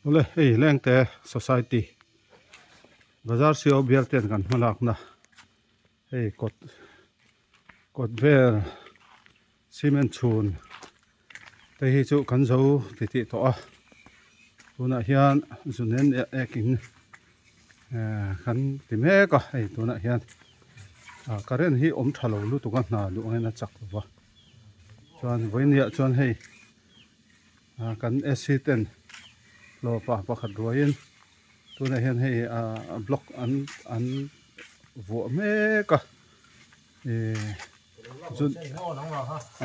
Awle hei Lengte Society bazar sio bial ten kan hma lakna hei kawt kawt vel cement chhun te hi chu kan zo ti tih tawh a tunah hian zunen ek in ehh kan ti mek a hei tunah hian ah current hi awm tha lo lutuk a hna duh angin a chak lo va chuan vawinia chuan hei. Ah kan AC ten hlawpa pakhat ruaiin tunah hian hei ah block an an vuah mek a ih zun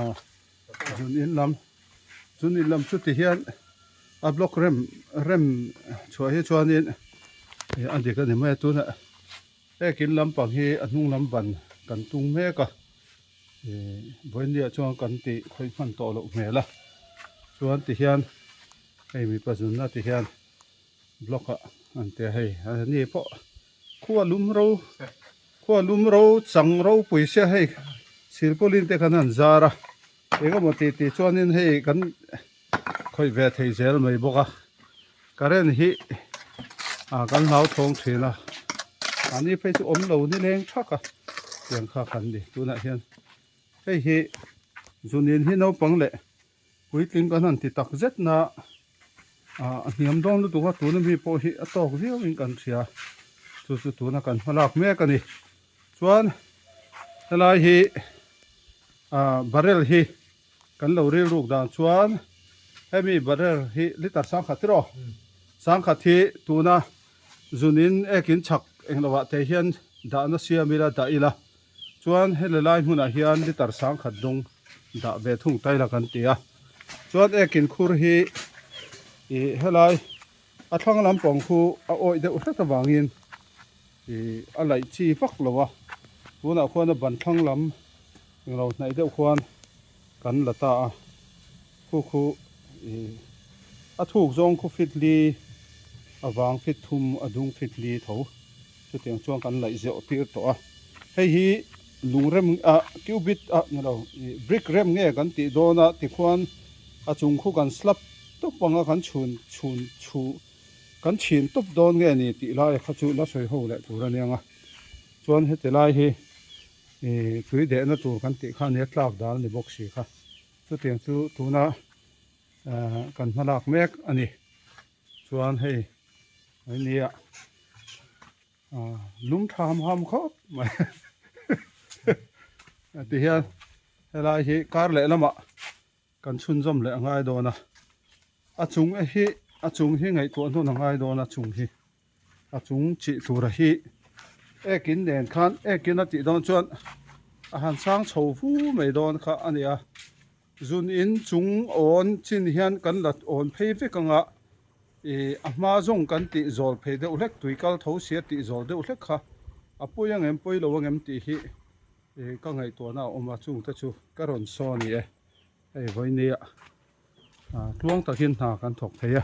ah zun in lam zun in lam chu ti hian a block rem rem chhuah hi chuanin ih a dik a ni mai a tunah ek in lampang hi a hnung lam ban kan tung mek a. Ihh vawiinniah chuan kan tih khawih hman tawh loh hmel a chuan ti hian hei mipa zunna ti hian block ah an tia hei a ni pawh khua lum ro khua lum ro chang ropui sia hei silpawlin te khan an zar a eng emaw tih tih chuanin hei kan khawih ve thei zel mai bawk a current hi ah kan hlauthawng thin a mahni phei chu awm lo ni leng thak a tiang kha kan ni tunah hian hei hi zunin hi naupang leh puitling kan han ti tak zet na ah a hniam dawn lutuk a tuna mi pawh hi a tawk viau in kan hria chu chu tuna kan hma lak mek a ni chuan helai hi ah barrel hi. Kan lo rilruk dan chuan hemi barrel hi liter sangkhat iraw sangkhat hi tuna zunin ekin chhak englo ah te hian dahna siam ila dah ila chuan heli lai hmunah hian liter sangkhat dawng dah ve thung ta ila kan ti a chuan ekin khur hi ih helai a thlang lampang khu a awih deuh hret avangin ih a laih chi vak lo a tunah khuan a ban thlang lam englo hnaih deuh khuan kan la ta a khu khu ih a thuk zawng khu fit li a vang fit thum a dung fit li tho chutiang chuan kan laih zeuh tir tawh a hei hi lung rem ah cubit ah ni lo ih brick rem nge kan tih dawn a tikhuan a chung khu kan slab tawp anga kan chhun chhun chhu. Kan chhin tawp dawn nge ni tih lai kha chu la sawi ho leh tur a nia nga. Chuan heti lai hi ih tui dehna tur kan tih kha nia tlak dal ni bawk si kha. Chutiang chu tuna eh kan hma lak mek a ni. Chuan hei mai nia ah lum tha ham ham khawp mai ti hian helai hi kar leh lamah Kan chhunzawm leh a ngai dawn a, a chung hi a chung hi ngaihtuah hnawn a ngai dawn a chung hi a chung chih tura hi ekin nen khan ekin a tih dawn chuan a han sang chho vu mai dawn kha a ni a, zun in chung awn chin hian kan la awn phei vek ang a, ih a hma zawng kan tih zawl phei deuh hlek tui kal tho sia tih zawl deuh hlek kha a pawi ang em pawi lo ang em tih hi ih ka ngaihtuahna a awm a chungte chu ka rawn saw a ni e. Hei vawinia ah tluang takin hna kan thawk thei a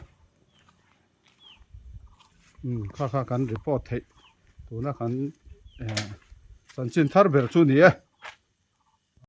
umm kha kha kan report theih tuna kan eh chanchin thar ber chu a ni e.